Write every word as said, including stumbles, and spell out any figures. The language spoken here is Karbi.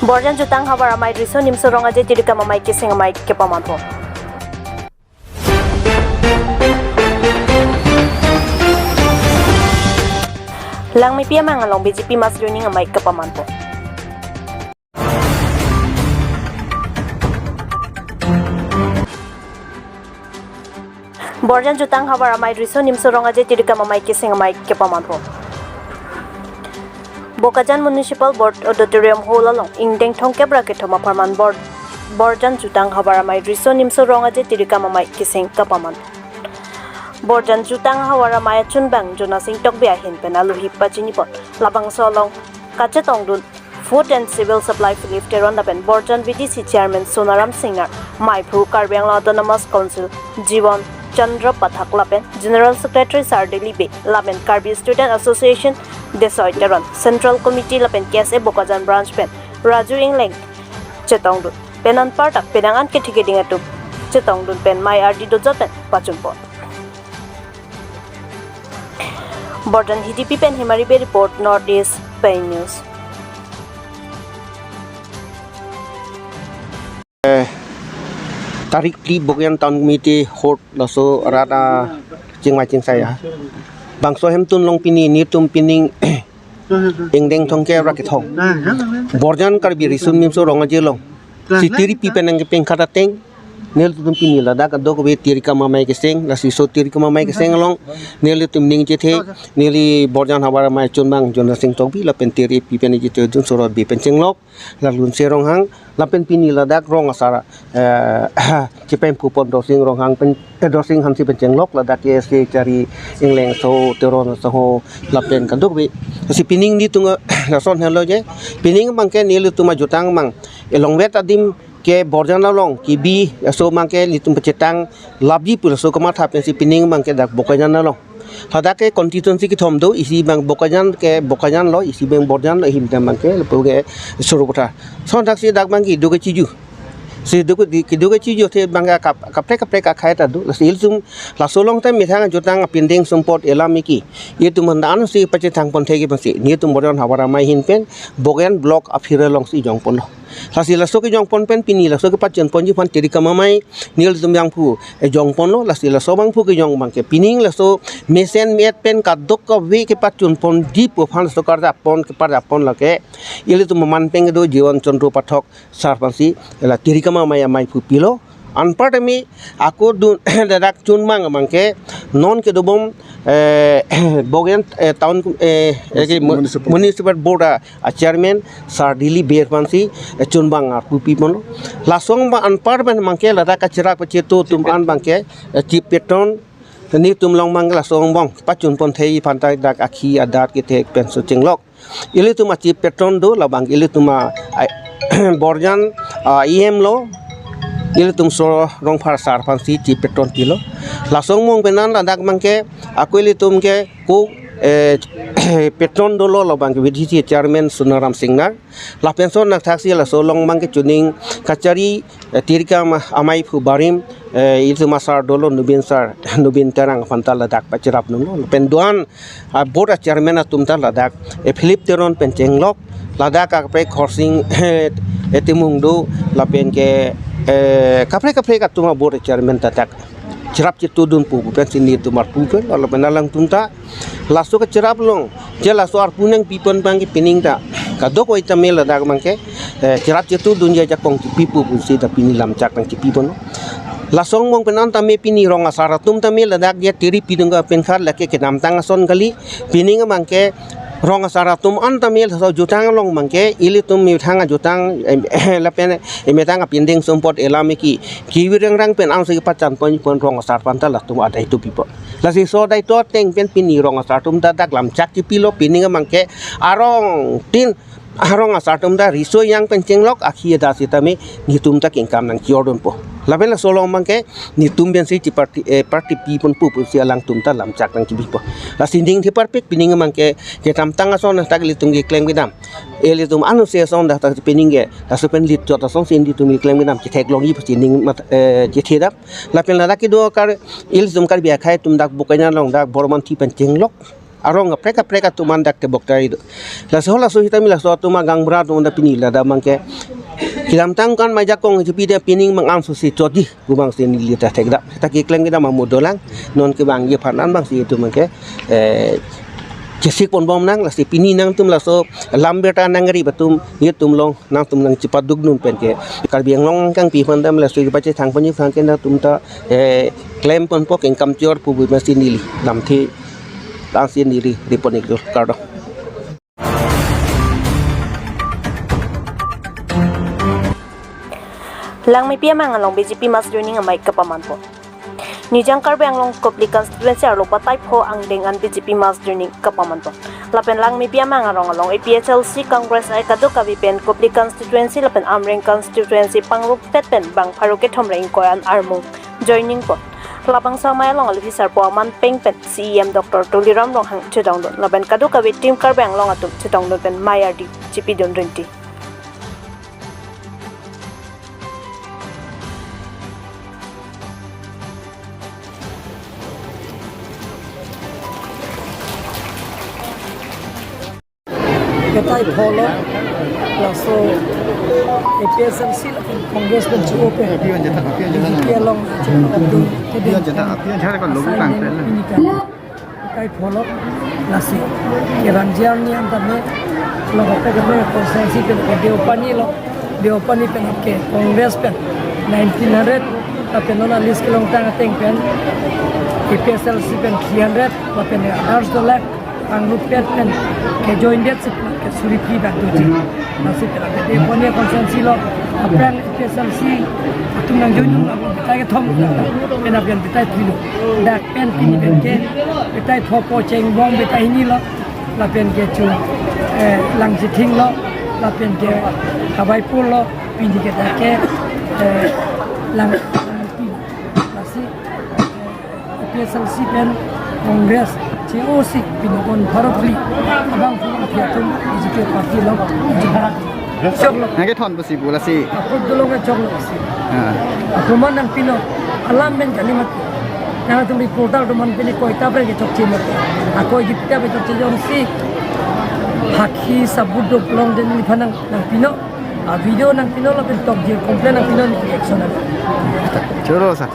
Borjan jutang havar amei Riso Nimso Rong Aje Tirikam Amei Kising Amei kepamanpo. Langmepi amang along B J P mass joining amei kepamanpo. Borjan jutang havar amei Riso Nimso Rong Aje Tirikam Amei Kising Amei kepamanpo. Bokajan Municipal Board Auditorium Hall along ingdeng thomkep ra kethom apharman Bor-, Borjan jutang havar amei Riso Nimso Rong Aje Tirikam Amei Kising kepaman. Borjan jutang havar amei achunbang Jona Sing Tokbi ahin pen alohi pachinipon. Labangso along kachetongdun Food and Civil Supply Philip Teron lapen Borjan V D C Chairman Sonaram Singnar, meiphu Karbi Anglong Autonomous Council Jiwan Chandra Pathak lapen General Secretary Sar Dilip Bey lapen Karbi Student Association Desoi Teron, Central Committee lapen K S A Bokajan Branch pen Raju Engleng chetongdun pen anparta penang an kethe keding atum chetongdun pen mei ardi dojot pen pachunpon. Borjan Hidipi pen Hemari Bey report, North East Pei News. Eh, tarik phli Bokajan Town Committee hot laso arat a chingmai chingsai a. Bangso ahemtun along pini netum pining ingdeng thomkep ra kethom Borjan Karbi Riso Nimso Rong Aje along si tiripi pen nangkepeng khat ateng nelitum pini ladak kadokave tirikam amei keseng, lasi laso tirikam amei keseng along nelitum ning chethe, neli Borjan havar amei achunbang Jona Sing Tokbi lapen tiripi pen chethe Jun Sorot Bey pen chenglok, la Lunse Ronghang, lapen pini ladak rong asar, eh, chepeng phupon Dorsing Ronghang pen, eh, Dorsing Hanse pen chenglok, ladak ke Sri Chari Engleng so Teron so ho lapen kadokave. Si pining netum, eh, lason helo je. Pining abangke nelitum ajutang amang elongvet adim ke Borjan along kebi aso abangke netum pachetang lapji pu laso kamatha pensi pining abangke dak Bokajan along. Ladak ke constituency kethom do, isi abang Bokajan ke Bokajan lo, isi abang Borjan lo, ahim dam abangke lapu ke Sarupathar. Lason thaksi dak abang kedo kechiju. Si do ke di, kedo kechiju athe abangke kap-, kaprek kaprek akhei ta do. Lasi ilitum laso along ta methang jutang apindeng sumpot elam iki. Itum handan si pachethang ponthe ke pensi netum Borjan havar amei ahin pen Bokajan block aphir alongsi jongponlo. Lasi laso kejongpon pen pini laso kepachunponji aphan tirikam amei nelitum abangphu, eh, jongponlo, lasi laso abangphu kejong abangke pining laso mesen me-et pen kadokave kepachunponji pu aphan laso karjapon keparjapon lake ilitum aman pen kedo Jiwan Chandra Pathak sar aphansi la tirikam amei ameiphu pilo. Anparta me ako dun ladak chunbang abangke non kedobom, eh, Bokajan, eh, town, eh, eh, ke mu-, Municipal. Municipal Board a, a chairman Sar Dilip Bey aphansi, eh, chunbang arpu piponlo. Lason abang anpar pen abangke ladak kachirap kachetu atum an abangke, eh, chief patron netum along abang lason abang pachunpon thei aphan ta dak akhi adat kethek pensi chenglok. Ilitum a chief patron do, labang ilitum a, a, Borjan, a, E M lo, ilitum so Rongphar sar aphansi chief patron pilo. Lason mong penan ladak abangke, ako ilitum ke ko, eh, patron dolo, labang ke V D C chairman Sonaram Singnar. Lapen lason thaksi laso along abangke chuning kachari, eh, tirikam ameiphu barim, eh, ilitum a sar dolo Nubin sar, Nubin Terang aphan ta ladak pachirap dunlo. Lapen do-an a board a chairman atum ta ladak, eh, Philip Teron pen chenglok, ladak kaprek Khorsing, eh, Timung do, lapen ke, eh, kaprek kaprek atum a board a chairman ta dak chirap chetudun pu pensi netum arpu pen, lapen alangtum ta laso kachirap along je laso arpu nangpipon abangke pining ta kadokave tame ladak abangke, eh, chirap chetudunji ajakong chipipo pusi ta pini lamchak nangchipiponlo. Lason mong penan tame pini rong asar atum tame ladak je tiri pidung ka pen khat lake kedamtang ason kali, pining abangke rong asar atum an tame laso jutang along abangke ilitum methang ajutang, em, lapen, em, methang apindeng sumpot elam iki kevireng rang pen ansi pachanpon pon rong asar aphan ta latum adai tu pipo. Lasi laso adai tu ateng pen pini rong asar atum ta dak lamchak chipilo, pining abangke arong tin arong asar atum ta riso yang pen chenglok akhi adat sitame netum ta kengkam nangchiordunpo. Lapen laso along abangke netum pensi chi party, eh, party piponpo pusi alangtum ta lamchak nangchipipo. Lasi ning thepar pik pining abangke kedamtang ason dak ilitum keklem kedam. Ilitum anuse ason dak ta pining ke laso pen lit chot asonsi netum keklem kedam chetheklongji pusi ning mat, eh, chethedam. Lapen ladak kedo kar ilitum Karbi akhei atum dak Bokajan along dak Bormanthi pen chenglok. arong kaprek kaprek atum an dak tebok tari do. Laso laso sitame laso atum agang bra atum anta pini ladak abangke kedamtang kan mai jakong chipi de pining mang angso si chodi pu abangsi neli ta thekdam. Ta keklem kedam amo dolang, non kevangji aphan an abangsi itum abangke, eh, chesik ponbom nang, lasi pini nangtum laso lam berta nangri atum itum along nangtum nangchepaduk dun pen ke Karbi Anglong angkangpi aphan dam laso kepachethang ponji aphan ke nangtum ta, eh, klem ponpo kengkam chor pu abangsi neli lamthe tangsi neli ri pon-ik lo, kardom. Langmepi amang along B J P mass joining amei kapamanpo. Nijang Karbi Anglong Kopili constituency arlo batai pho angdeng an B J P mass joining kapamanpo. Lapen Langmepi amang arong along A P H L C Congress ai kadokave pen Kopili constituency lapen Amreng constituency pangrumphit pen bang pharo kethom ra ingkoi an armung joining po. Labangso amei along alohi sarpo aman peng pen C E M Doctor Tuliram Ronghang chetongdun lapen kadokave Team Karbi Anglong atum chetongdun pen mei ardi chipidun rinti. Batai pho lo, laso A P H L C lapen Congress pen chuo pen B J P along chuo pen kedeng assignment pini kan. Batai pho lo, lasi kerang jarni an tame lo, kaprek kaprek constituency pen ke Deopani lo, Deopani pen ke Congress pen nineteen hundred lapen non a-list kelongtang ateng pen A P H L C pen three hundred lapen others dolak pangrumphit pen ke join det si ke suri phli bak doji. Lasi pen ke Deopani constituency lo, aphrang A P H L C atum nangjoin dun abang batai kethom, pen abang batai phli lo. Dak pen pini pen ke batai pho po chengbong batai hini lo, lapen ke chu, eh, Langchithing lo, lapen ke Kabaipur lo, pini ke dak ke, eh, Lang, Langmepi lo. Lasi, eh, A P H L C pen Congress che-o si pini kon pharo phli abang phi phi atum B J P party along choklo. Nangkethon pusi pu lasi. Apot dolo ke choklo si. Ah. Aproman nangpinon, alam pen kali mati. Nangtum reporter atum an pini koi ta bre ke chokche mati. Akoi kita bre chokche jongsi hakhi sabut do plong den ni phanang nangpinon. A-video nangpinon lapen tokjir complain nangpinon, action nang. Choro sa.